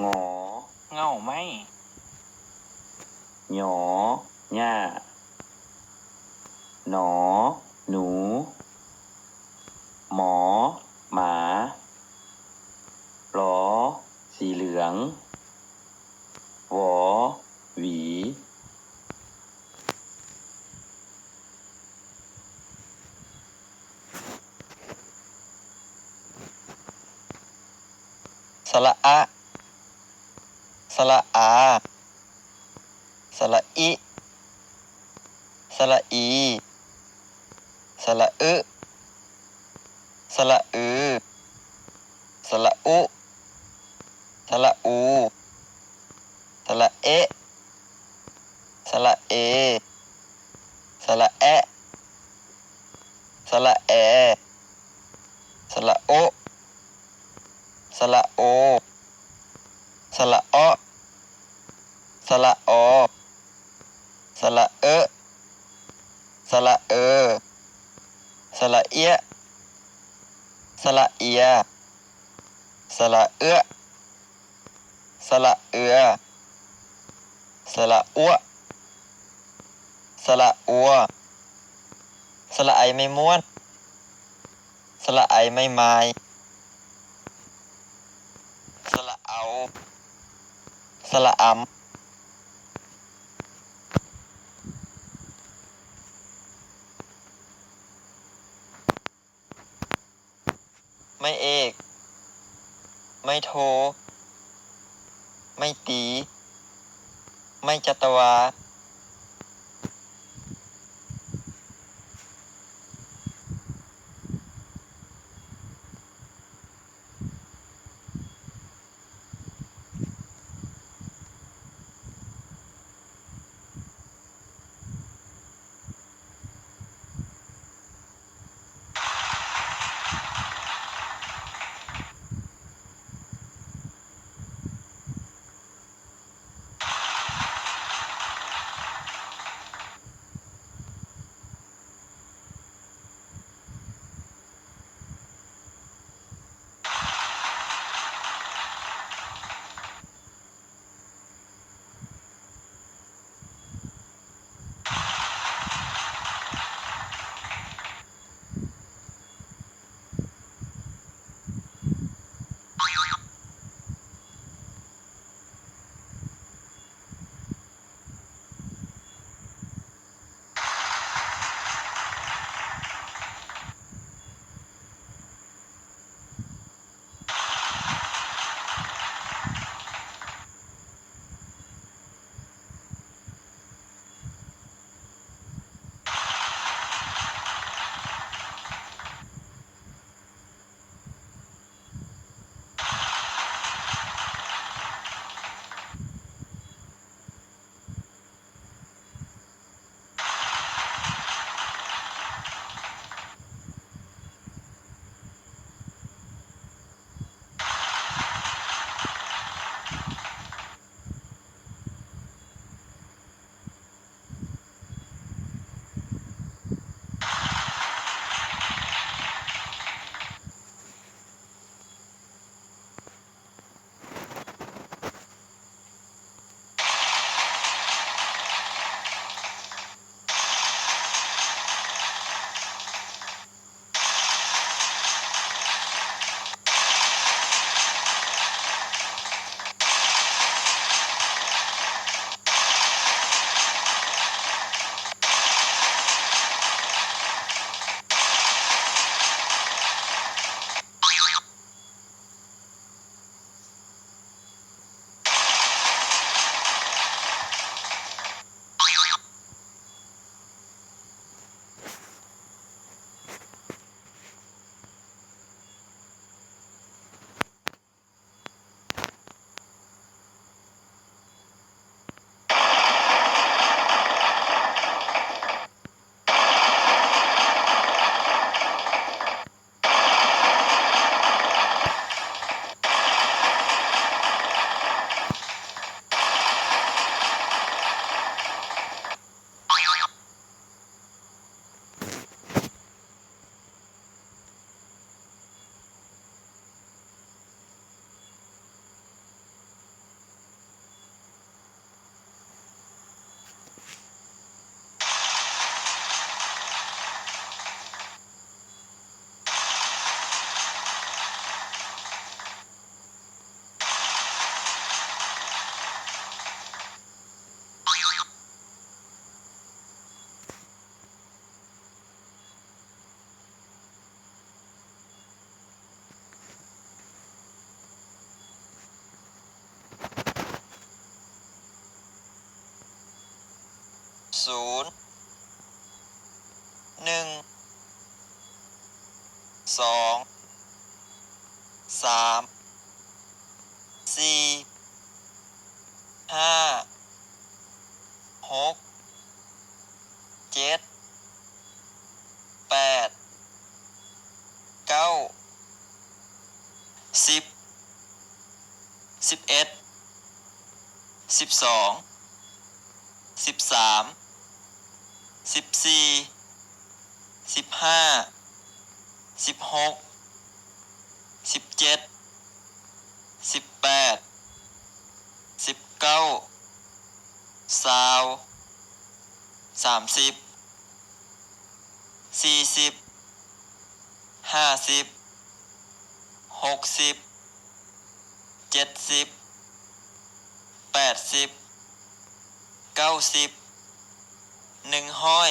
ງໍ ເຫງົ້າໄມ້. ຫຍໍ ຫຍ້າ. ໜໍ ໜູ. ໝໍ ໝາ. ຫຼໍ ສີເຫຼືອງ. ຫວໍ ຫວີ. ສະຫຼະອະ ສະຫຼະອາ. ສະຫຼະອິ ສະຫຼະອີ. ສະຫຼະອຶ ສະຫຼະອື. ສະຫຼະອຸ ສະຫຼະອູ. ສະຫຼະເອະ ສະຫຼະເອ. ສະຫຼະແອະ ສະຫຼະແອ. ສະຫຼະໂອະ ສະຫຼະໂອ. ສະຫຼະເອາະ ສະຫຼະເອາ. ສະຫຼະເອະ ສະຫຼະເອ. ສະຫຼະເອຍະ ສະຫຼະເອຍ. ສະຫຼະເອາະ ສະຫຼະເອາ. ສະຫຼະອົວະ ສະຫຼະອົວ. ສະຫຼະໄອໄມ້ມ້ວນ ສະຫຼະໄອໄມ້ໝາຍ. ສະຫຼະເອົາ ສະຫຼະອຳ. ໄມ້ເອກ ໄມ້ໂທ ໄມ້ຕີ ໄມ້ຈັດຕະວາ. ສູນ ໜຶ່ງ ສອງ ສາມ ສີ່ ຫ້າ ຫົກ ເຈັດ ແປດ ເກົ້າ ສິບ ສິບເອັດ ສິບສອງ ສິບສາມ ສິບສີ່ ສິບຫ້າ ສິບຫົກ ສິບເຈັດ ສິບແປດ ສິບເກົ້າ ຊາວ ສາມສິບ ສີ່ສິບ ຫ້າສິບ ຫົກສິບ ເຈັດສິບ ແປດສິບ ເກົ້າສິບ ໜຶ່ງຮ້ອຍ